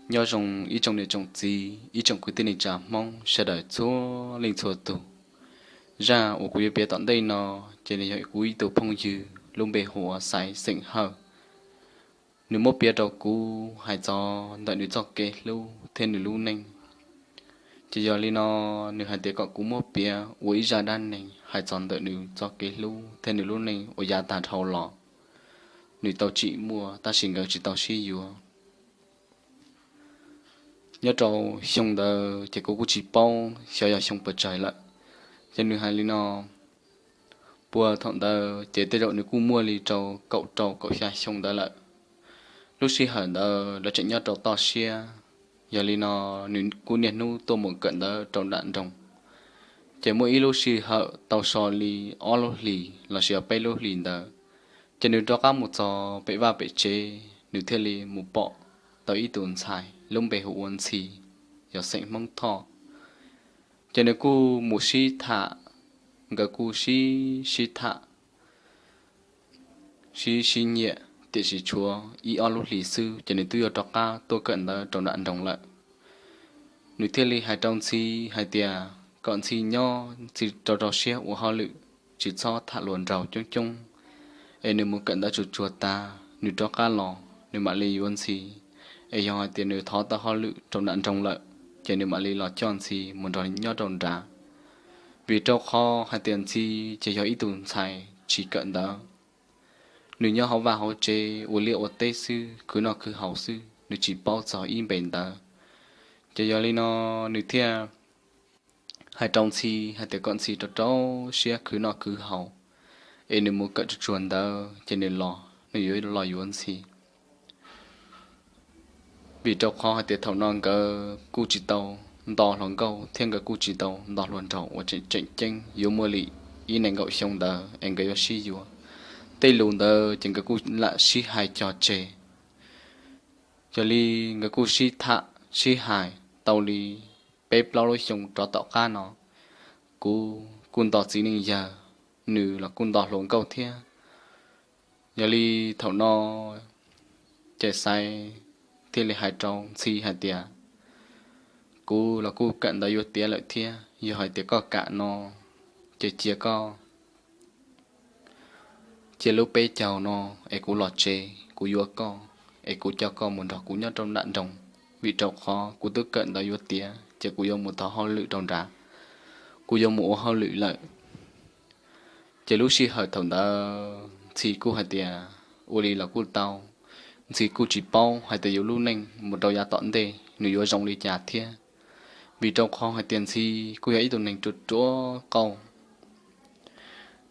Nyob zoo ib tsoom niam tsoom txiv, ib tsoom kwv tij neej tsa Hmoob sawv daws txhua leej txhua tus. Zaj uas kuv yuav piav tom ntej no ces nws yog kuv ib tug phooj ywg lub npe hu ua Xaiv xeem Hawj. Nws muab piav rau kuv hais txog ntawm nws txoj kev hlub thiab nws lub neej. Ces yog li no, nws hais tias kom kuv muab piav ua ib zaj dab neeg hais txog ntawm nws txoj kev hlub thiab nws lub neej uas yav tag dhau los nws tau tsim muaj tab sis nkawd tsis tau sib yuav. Nyob rau xyoo ntawd ces kuv kuj tsis paub xyov yog xyoo puas tsawg lawm. Ces nws hais li no, puag thaum ntawd ces tej zaum nws kuj muaj li rau kaum rau kaum xya xyoo ntawd lawm. Lub sij hawm ntawd lawv tseem nyob rau toj siab, yog li no nws kuj niaj hnub tuaj mus kawm ntawv rau nram nroog. Ces muaj ib lub sij hawm tau so li ob lub hlis los sis yog peb lub hlis ntawd, ces nws rov qab mus txog pem vaj pem tsev, nws thiaj li mus pom tau ib tus ntxhais lub npe hu ua Ntxhi, yog xeem Hmoob Thoj. Ces nws kuj mus sib tham, nkawd kuj sib sib tham, sib sib nyiam, tiam sis tshuav ib ob lub hlis xwb ces nws twb yuav rov qab tuaj kawm ntawv rau nram nroog lawm. Nws thiaj li hais rau Ntxhi hais tias kom Ntxhi nyob, Ntxhi rau rau siab ua hauj lwm, tsis txhob tham hluas nraug coob coob, es nws mus kawm ntawv tsuag tsuag tas nws rov qab los nws mam li yuav Ntxhi. Es yog hais tias nws thov tau hauj lwm rau nram nroog lawm, ces nws mam li los coj Ntxhi mus nrog nyob rau nrad. Vim rau qhov hais tias Ntxhi ces yog ib tus ntxhais tsis kawm ntawv, nws nyob hauv vaj hauv tsev ua liaj ua teb xwb, khwv noj khwv haus xwb, nws tsis paub txog ib npe ntawv. Ces yog li no nws thiaj hais rau Ntxhi hais tias kom Ntxhi rau rau siab khwv noj khwv haus, es nws mus kawm tsuag tsuag ntawv ces nws los, nws yuav los yuav Ntxhi. Vim rau qhov hais tias thaum no nkawd kuj tsis tau nto hluas nkauj thiab nkawd kuj tsis tau nto hluas nraug uas tseem tseem ceeb, yuav muaj li ib nees nkaum xyoo ntawd es nkawd yuav sib yuav. Tej lus ntawd ces nkawd kuj lam sib hais cog tseg. Yog li nkawd kuj sib tham sib hais tau li peb plaub lub xyoo rov tom qab no, kuv kuj nto txiv neej yawg, nws los kuj nto hluas nkauj thiab. Yog li thaum no ces Xaiv thiaj li hais rau Ntxhi hais tias, kuv los kuj kawm ntawv yuav tiav lawm thiab, yog hais tias koj kam no ces cia koj cia lub peb caug no es kuv los tsev kuv yuav koj, es kuv coj koj mus nrog kuv nyob rau nram nroog, vim rau qhov kuv twb kawm ntawv yuav tiav ces kuv yuav mus thov hauj lwm rau nrad, kuv yuav mus ua hauj lwm lawm. Ces lub sij hawm thaum ntawd Ntxhi kuj hais tias ua li los kuj tau. Ntxhi kuj tsis paub hais tias yus lub neej mus rau yav tom ntej nws yuav zoo li cas thiab, vim rau qhov hais tias Ntxhi kuj yog ib tug neeg ruam ruam qauj.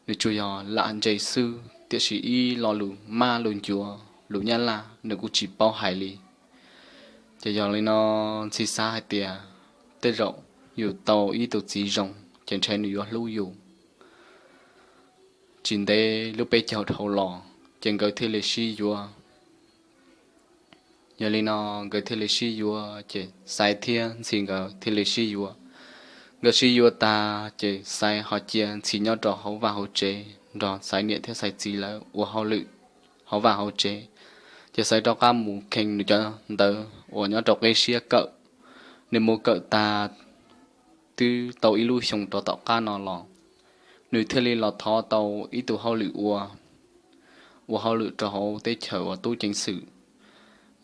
Nws tsuas yog lam ntse xwb tiam sis ib lo lus mab lus ncuav lus nyab laj nws kuj tsis paub hais li. Ces yog li no Ntxhi xav hais tias tej zaum yus tau ib tug txiv zoo ces ntshe nws yuav hlub yus. Tsis ntev lub peb caug dhau los ces nkawd thiaj li sib yuav. Yog li no nkawd thiaj li sib yuav ces Xaiv thiab Ntxhi nkawd thiaj li sib yuav. Nkawd sib yuav tag ces Xaiv ho cia Ntxhi nyob rau hauv vaj hauv tsev nrog Xaiv niam thiab Xaiv txiv lawv ua hauj lwm hauv vaj hauv tsev. Ces Xaiv rov qab mus kheev nws cov ntawv uas nyob rau qib siab kawm. Nws mus kawm tag twb tau ib lub xyoo rov tom qab no los, nws thiaj li los thov tau ib tug hauj lwm ua, ua hauj lwm rau hauv teb chaws uas tub ceev xwm.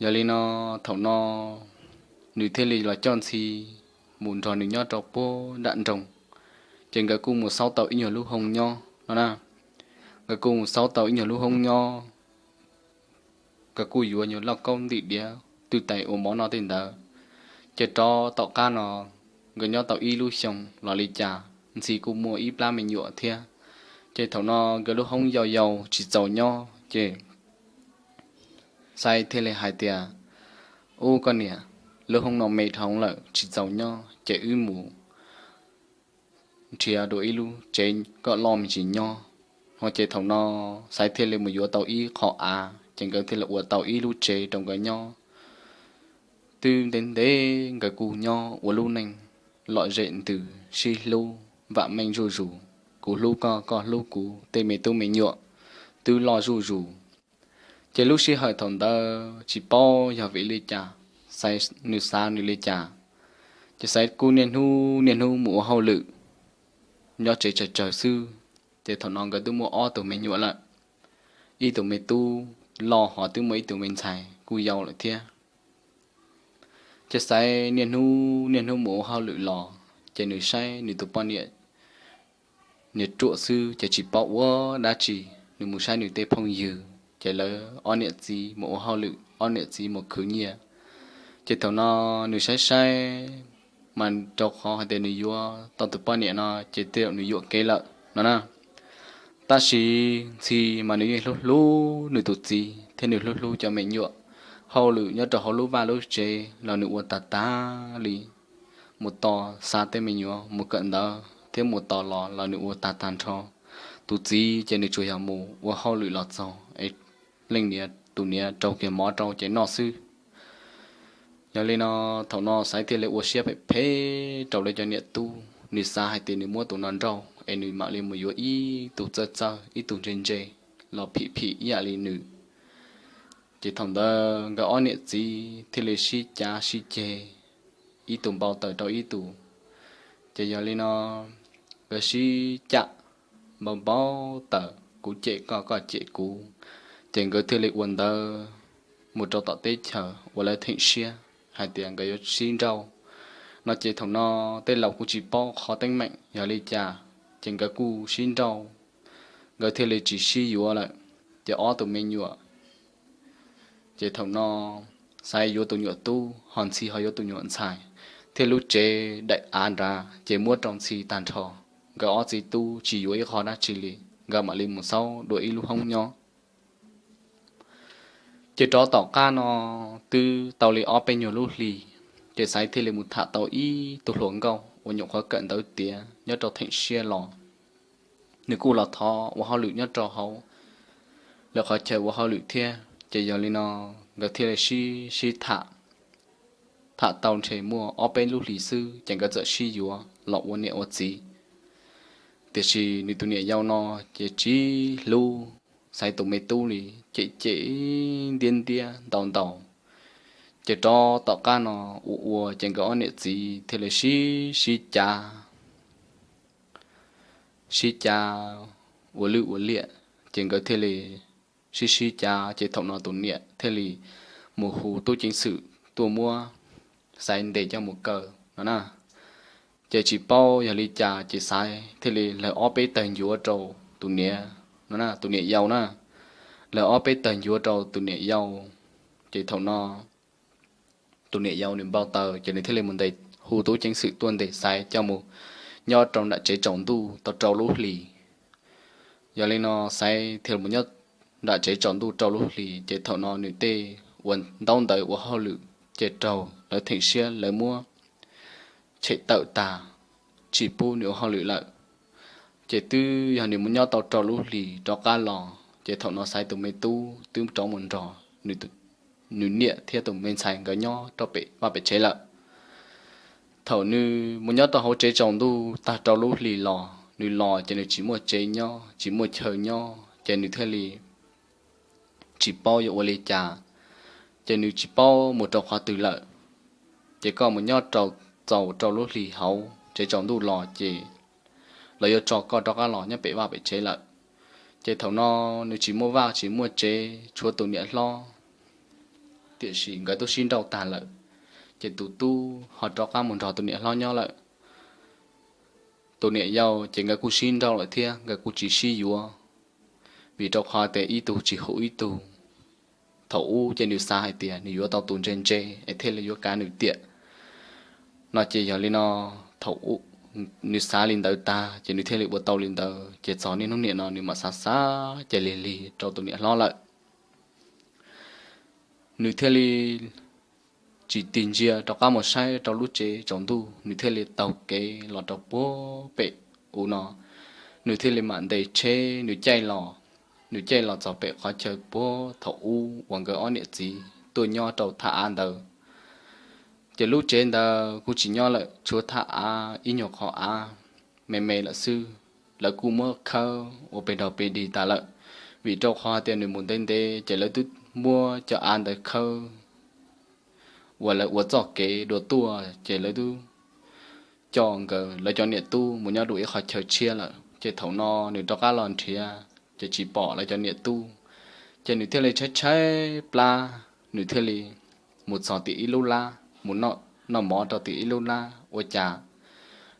Yog li no thaum no nws thiaj li los coj Ntxhi mus nrog nws nyob rau puag nram nroog. Ces nkawd kuj mus xauj tau ib nyuag lub hoob nyob no na. Nkawd kuj mus xauj tau ib nyuag lub hoob nyob, nkawd kuj yuav nyuag lauj kaub ntim diav twb tais ua mov noj tej ntawd. Ces rov tom qab no nkawd nyob tau ib lub xyoo los li cas Ntxhi kuj muaj ib plab me nyuam thiab. Ces thaum no nkawd lub hoob yau yau tsis txaus nyob ces Xaiv thiaj li hais tias, ub koj niam, lub hoob no me dhau lawm tsis txaus nyob ces wb mus nrhiav dua ib lub tsev kom loj me ntsis nyob. Ho ces thaum no Xaiv thiaj li mus yuav tau ib qho av ces nkawd thiaj li ua tau ib lub tsev rau nkawd nyob. Twb ntev ntev nkawd kuj nyob ua lub neej lom zem ntws sib hlub vam meej zuj zus, kuv hlub koj koj hlub kuv, tej me tub me nyuam twb loj zuj zus. Ces lub sij hawm thaum ntawd tsis paub yog vim li cas Xaiv nws xav nws li cas, ces Xaiv kuj niaj hnub niaj hnub mus ua hauj lwm nyob tsev tsawg tsawg xwb. Ces thaum no nkawd twb muaj ob tug me nyuam lawm, ib tug me tub loj ho twb muaj ib tug me ntxhais kuj yau lawm thiab. Ces Xaiv niaj hnub niaj hnub mus ua hauj lwm los, ces nws saib nws tus poj niam niag ruam xwb ces tsis paub ua dab tsi. Nws mus saib nws tej phooj ywg ces lawv ob niam txiv mus ua hauj lwm, ob niam txiv mus khwv nyiaj. Ces thaum no nws saib saib mas rau qhov hais tias nws yuav tau tus poj niam no ces tej zaum nws yuam kev lawm no na. Tab sis Ntxhi mas nws yeej hlub hlub nws tus txiv thiab nws hlub hlub cov me nyuam. Hauj lwm nyob rau hauv lub vaj lub tsev los nws ua tag tag li, mus tos xa tej me nyuam mus kawm ntawv thiab mus tos los los nws ua tag tag nrho. Tus txiv ces nws tsuas yog mus ua hauj lwm los txog es leej niam tus niam rau kiag mov rau ces noj xwb. Yog li no thaum no Xaiv thiaj li ua siab phem phem rau lawv cov niam tub, nws xav hais tias nws muab tus no nrauj es nws mam li mus yuav ib tug txawj txawj ib tug ntse ntse los phim phim ib yam li nws. Ces thaum ntawd nkawd ob niam txiv thiaj li sib cav sib ceg, ib tug npau taws rau ib tug. Ces yog li no nkawd sib cam npau npau taws, kuv cem koj koj cem kuv. Ces nkawd thiaj li ua ntawv mus rau tom teb chaws uas lawv theem siab hais tias nkawd yuav sib nrauj no. Ces thaum no tej laus kuj tsis paub qhov teeb meem yog li cas, ces nkawd kuj sib nrauj, nkawd thiaj li tsis sib yuav lawm. Ces ob tug me nyuam, ces thaum no Xaiv yuav tus nyuam tub ho Ntxhi ho yuav tus nyuam ntxhais, thiab lub tsev daim av nrad ces muab rau Ntxhi tag nrho. Nkawd ob txiv tub tsis yuav ib qho dab tsi li, nkawd mam li mus xaub dua ib lub hoob nyob. Ces rov tom qab no twb tau li ob peb nyuag lub hlis, ces Xaiv thiaj li mus tham tau ib tug hluas nkauj uas nyuam qhuav kawm ntawv tiav nyob rau theem siab los. Nws kuj los thov ua hauj lwm nyob rau hauv lawv qhov chaw ua hauj lwm thiab. Ces yog li no nkawd thiaj li sib sib tham, tham tau ntshe muaj ob peb lub hlis xwb ces nkawd txawm sib yuav los ua niam ua txiv. Tiam sis nws tus niam yau no ces tsis hlub Xaiv tus me tub li, cem cem ntiab ntiab ntaus ntaus. Ces rov tom qab no ua ua ces nkawd ob niam txiv thiaj li sib sib cav, sib cav ua lwj ua liam, ces nkawd thiaj li sib sib cav. Ces thaum no tus niam thiaj li mus hu tub ceev xwm tuaj muab Xaiv ntes coj mus kaw no na. Ces tsis paub yog li cas ces Xaiv thiaj li lawv ob peb tawg ncuav rau tus niam, tus niam yau na, lawv ob peb tawg ncuav rau tus niam yau. Ces thaum no tus niam yau nws npau taws ces nws thiaj li mus ntes, hu tub ceev xwm tuaj ntes Xaiv coj mus nyob rau nram tsev tsaus ntuj tau rau lub hlis. Yog li no Xaiv thiaj mus nyob nram tsev tsaus ntuj rau lub hlis, ces thaum no nws tej uas ntaub ntawv ua hauj lwm ces raug lawv theem siab lawv muab tshem tawm tag, tsis pub nws ua hauj lwm lawm. Ces twb yog nws mus nyob tau rau lub hlis rov qab los, ces thaum no Xaiv tus me tub twb rov mus nrog nws niam thiab tus me ntxhais nkawd nyob rau pem vaj pem tsev lawm. Thaum nws mus nyob rau hauv tsev tsaus ntuj tag rau lub hlis los, nws los ces nws tsis muaj tsev nyob tsis muaj chaw nyob, ces nws thiaj li tsis paub yuav ua li cas, ces nws tsis paub mus rau qhov twg lawm. Ces koj mus nyob rau txaus rau lub hlis hauv tsev tsaus ntuj los ces lawv yuav tso koj rov qab los nyob pem vaj pem tsev lawm. Ces thaum no nws tsis muaj vaj tsis muaj tsev, tshuav tus niam hlob, tiam sis nkawd twb sib nrauj tag lawm, ces tus tub ho rov qab mus nrog tus niam hlob nyob lawm. Tus niam yau ces nkawd kuj sib nrauj lawm thiab nkawd kuj tsis sib yuav, vim rau qhov tias ib tug tsis hum ib tug. Thaum ub ces nws xav hais tias nws yuav tau tus ntse ntse es thiaj li yuav kav nws tiam no. Ces yog li no thaum nws xav li ntawd tag ces nws thiaj li ua tau li ntawd, ces txog niaj hnub niam no nws mam xav xav ces lig lig rau tus niam hlob lawm. Nws thiaj li tsis tig ntsia rov qab mus saib rau lub tsev tsaus ntuj, nws thiaj li taug kev los rau puag pem u no. Nws thiaj li mam ntes tsheb nws caij los, nws caij los txog pem qhov chaw puag thaum ub uas nkawd ob niam txiv tuaj nyob rau thaj av ntawd. Ces lub tsev ntawd kuj tsis nyob lawm, tshuav thaj av ib nyuag qhov av me me lawm xwb. Lawv kuj muab khawb ua pes dog pes dig tas lawm, vim rau qhov hais tias nws mus ntev ntev ces lawv twb muab cov av ntawd khawb uas lawv ua txoj kev dua tuaj ces lawv twb coj nkawd lawv cov niam tub mus nyob dua ib qhov chaw tshiab lawm. Ces thaum no nws rov qab los nrhiav ces tsis pom lawv cov niam tub, ces nws thiaj li tshaib tshaib plab, nws thiaj li mus txog tim ib lub lab mus noj mov rau tim ib lub lab ua cas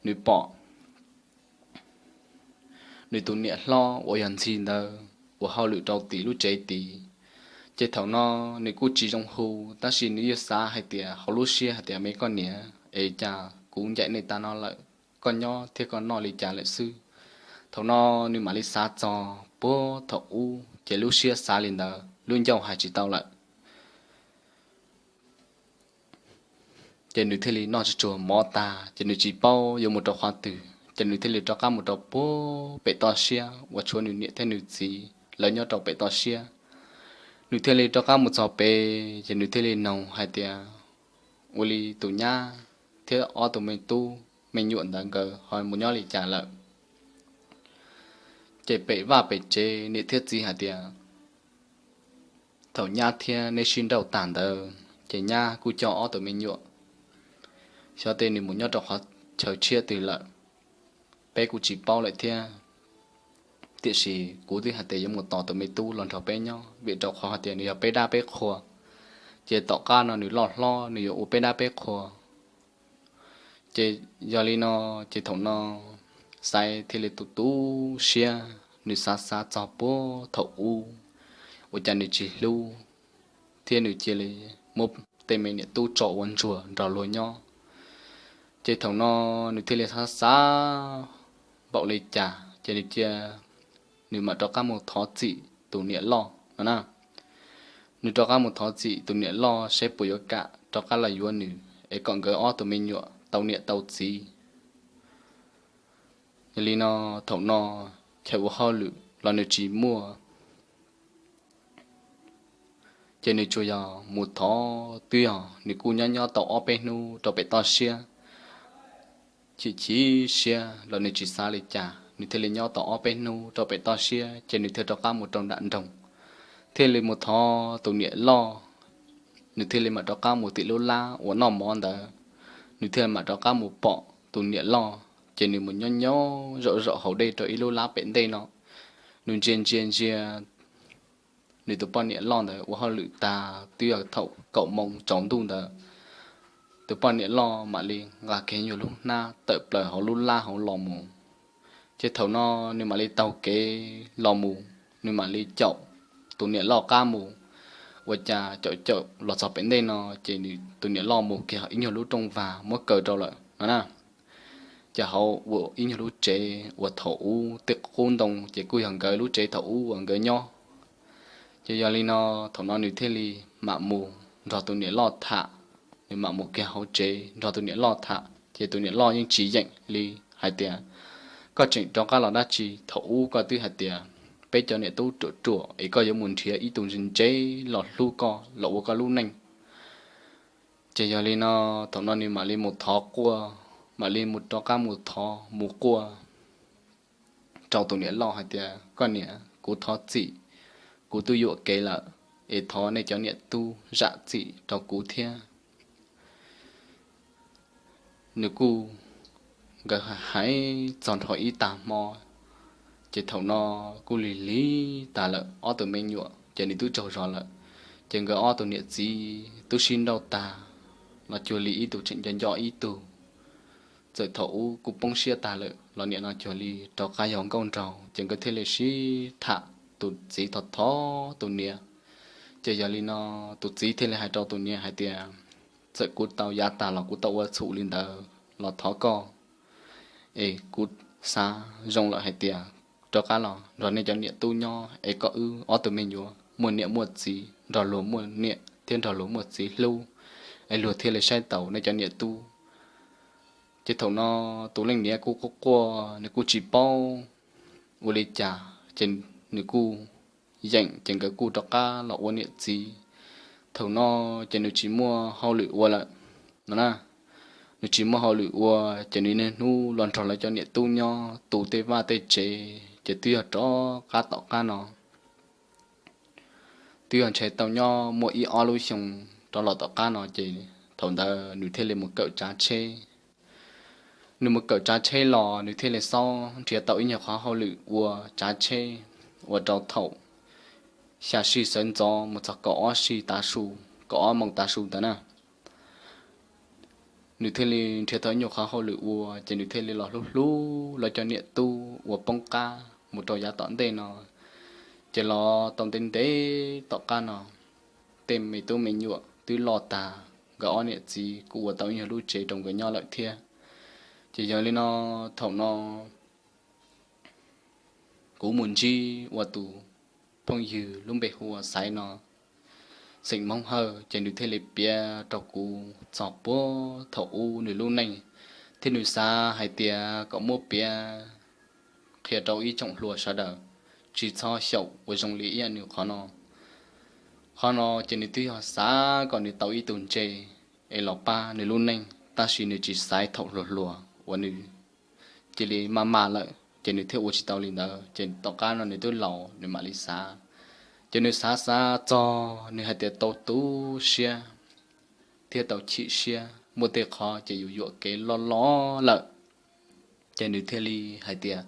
nws pom nws tus niam hlob uas yog ntxhi ntawd ua hauj lwm rau tim lub tsev tid. Ces thaum no nws kuj tsis zoo hu, tab sis nws yeej xav hais tias hauv lub siab hais tias me koj niam es cas kuv ncaim nej tas no lawm, koj nyob thiab koj noj li cas lawm xwb. Thaum no nws mam li xav txog puag thaum ub ces lub siab xav li ntawd lub ncauj hais tsis tau lawm. Ces nws thiaj li noj tsuag tsuag mov tag ces nws tsis paub yuav mus rau qhov twg, ces nws thiaj li rov qab mus rau puag pem toj siab uas tshuav nws niam thiab nws txiv lawv nyob rau pem toj siab. Nws thiaj li rov qab mus txog pem ces nws thiaj li noog hais tias ua li tus nyab thiab ob tus me tub me nyuam ntawd nkawd ho mus nyob li cas lawm. Ces pem vaj pem tsev niam thiab txiv hais tias thaum nyab thiab neb sib nrauj tag ntawd ces nyab kuj coj ob tug me nyuam xyov tej nws mus nyob rau qhov chaw tshiab twg lawm, peb kuj tsis paub lawm thiab. Tiam sis kuv twb hais tias yuav mus tos tus me tub los nrog peb nyob vim rau qhov hais tias nws yog peb dab peb qhua, ces tom qab no nws loj hlob nws yuav ua peb dab peb qhua. Ces yog li no, ces thaum no Xaiv thiaj li tu tu siab, nws xav xav txog puag thaum ub, ua cas nws tsis hlub, thiab nws cia li muab tej me niam tub tso ua ntsuag nrog luag nyob. Ces thaum no nws thiaj li xav xav npaum li cas ces nws cia nws mam rov qab mus thov txim tus niam loj no na. Nws rov qab mus thov txim tus niam loj saib puas yuav kam rov qab los yuav nws es kom nkawd ob tug me nyuam tau niam tau txiv. Yog li no, thaum no chaw ua hauj lwm los nws tsis muaj, ces nws tsuas yog mus thov twb yog nws kuj nyob nyob tau ob peb hnub rau pem toj siab. Chim chim siab los nws tsis xav li cas, nws thiaj li nyob tau ob peb hnub rau pem toj siab ces nws thiaj rov qab mus rau nram nroog, thiaj li mus thov tus niam loj. Nws thiaj li mam rov qab mus tim lub lab uas noj mov ntawd, nws thiaj mam rov qab mus pom tus niam loj. Ces nws mus nyob nyob zaum zaum hauv dej rau ib lub lab pem ntej no, nws ntsia ntsia ntsia nws tus poj niam loj ntawd ua hauj lwm tag twb yog thaum kaum moo tsaus ntuj ntawd, tus poj niam loj mam li nqa kiag nyuag lub hnab tawm plaws hauv lub lab hauv los mus. Ces thaum no nws mam li taug kev los mus, nws mam li caum tus niam loj qab mus. Ua cas caum caum los txog pem ntej no ces tus niam loj mus kiag ib nyuag lub rooj vag muab kaw rau lawm no na. Ces hauv ua ib nyuag lub tsev uas thaum ub tej qub ntoo ces kuj yog nkawd lub tsev thaum ub uas nkawd nyob. Ces yog li no, thaum no nws thiaj li mam mus nrog tus niam loj tham, nws mam mus kiag hauv tsev nrog tus niam loj tham ces tus niam loj yeej tsis yeem li, hais tias, koj tseem rov qab los dab tsi? Thaum ub koj twb hais tias peb cov niam tub ruam ruam es koj yuav mus nrhiav ib tug ntse ntse los hlub koj los ua koj lub neej. Ces yog li no, thaum no nws mam li mus thov quaj, mam li mus rov qab mus thov mus quaj rau tus niam loj hais tias, koj niam, kuv thov txim, kuv twb yuam kev lawm, es thov nej cov niam tub zam txim rau kuv thiab. Nws kuj, nkawd hais txog nrho ib tag hmo, ces thaum no kuj lig lig tas lawm, ob tug me nyuam ces nws twb tsaug zog lawm. Ces nkawd ob tug niam txiv twb sib nrauj tag, los cuag li ib tug tseem nco nco ib tug. Txawm thaum ub kuj poob siab tag lawm los nim no cuag li rov qab yog nkauj nraug, ces nkawd thiaj li sib tham, tus txiv thov thov tus niam. Ces yog li no, tus txiv thiaj li hais rau tus niam hais tias, txawm kuv tau yav tas los kuv tau ua txhum li ntawd los thov koj es kuv xav zoo lawm hais tias rov qab los nrog nej cov niam tub nyob es kom wb ob tug me nyuam muaj niam muaj txiv, nrog luag muaj niam thiab nrog luag muaj txiv hlub, es luag thiaj li saib taus nej cov niam tub. Ces thaum no tus leej niam kuj quaj quaj, nws kuj tsis paub ua li cas, ces nws kuj yeem, ces nkawd kuj rov qab los ua niam txiv. Thaum no ces nws tsis muaj hauj lwm ua lawm no na. Nws tsis muaj hauj lwm ua, ces nws niaj hnub los nrog lawv cov niam tub nyob tu tej vaj tej tsev, ces twb yog rov qab tom qab no, twb yog ntshe tau nyob muaj ib ob lub xyoo rov los tom qab no, ces thaum ntawd nws thiaj li mus kawm tsav tsheb. Nws mus kawm tsav tsheb los nws thiaj li xaub nrhiav tau ib nyuag qhov hauj lwm ua tsav tsheb, ua rau thaum xya sij sawv ntxov mus txog kaum ob sij tav su, kaum ob moos tav su ntawd na. Nws thiaj li nrhiav tau ib nyuag qhov hauj lwm ua ces nws thiaj li los hlub hlub lawv cov niam tub uas poob qab mus rau yav tom ntej no. Ces los tau ntev ntev tom qab no, tej me tub me nyuam twb loj tag, nkawd ob niam txiv kuj ua tau ib nyuag lub tsev rau nkawd nyob lawm thiab. Ces yog li no, thaum no kuv mus ntsib ua tus phooj ywg lub npe hu ua Xaiv no, xeem Hmoob Hawj, ces nws thiaj li piav rau kuv txog puag thaum ub nws lub neej, thiab nws xav hais tias kom muab piav qhia rau ib tsoom hluas sawv daws tsis txhob xyaum ua zoo li ib yam nws qhov no. Qhov no ces nws twb yog xav kom nws tau ib tug ntse es los pab nws lub neej, tab sis nws tsis xaiv thaum hluas hluas uas nws cia li maj maj lawm ces nws thiaj ua tsis tau li ntawd, ces tom qab no nws twb laus nws mam li xav. Ces nws xav xav txog nws hais tias tau tu siab thiab tau chim siab, muaj tej qhov ces yus yuam kev loj loj lawm. Ces nws thiaj li hais tias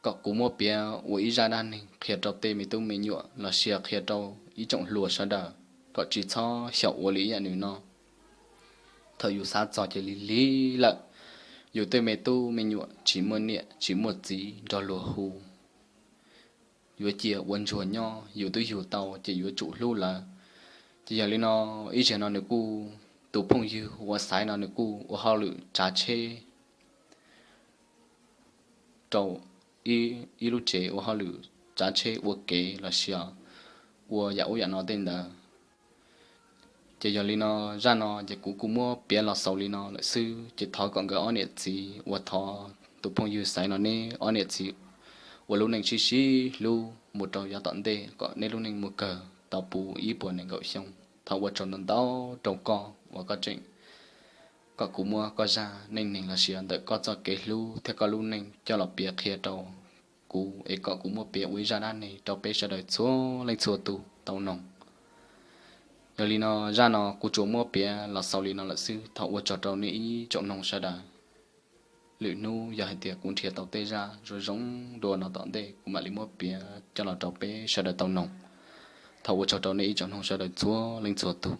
kom kuv muab piav ua ib zaj dab neeg qhia rau tej me tub me nyuam los sis qhia rau ib tsoom hluas sawv daws kom tsis txhob xyaum ua li ib yam nws no. Thaum yus xav txog ces lig lig lawm, yus tej me tub me nyuam tsis muaj niam tsis muaj txiv nrog luag hu, yuav cia ua ntsuag nyob, yus twb yug tau ces yuav tsum hlub lawv. Ces yog li no, ib zaug no nws kuj, tus phooj ywg ua Xaiv no nws kuj ua hauj lwm tsav tsheb rau ib lub tsev ua hauj lwm tsav tsheb ua kev los sis ua yam ub yam no tej ntawd. Ces yog li no, zaj no ces kuv kuj muab piav los xaus li no lawm xwb, ces thov kom nkawd ob niam txiv uas thov tus phooj ywg Xaiv no neb ob niam txiv ua lub neej sib sib hlub mus rau yav tom ntej kom neb lub neej mus kawg tau puv ib puas nees nkaum xyoo. Thov ua tsaug ntau ntau rau koj uas koj tseem kom kuv muab koj zaj neej neeg los sis ntawm koj txoj kev hlub thiab koj lub neej coj los piav qhia rau kuv es kom kuv muab piav ua ib zaj dab neeg rau peb sawv daws txhua leej txhua tus tau noog. Yog li no, zaj no kuv tsuas muab piav los xaus li no lawm xwb, thov ua tsaug rau nej ib tsoom noog sawv daws. Lwm hnub yog hais tias kuv nrhiav tau tej zaj zoo zoo dua no tom ntej kuv mam li muab piav coj los rau peb sawv daws tau noog. Thov ua tsaug rau nej ib tsoom noog sawv daws txhua leej txhua tus.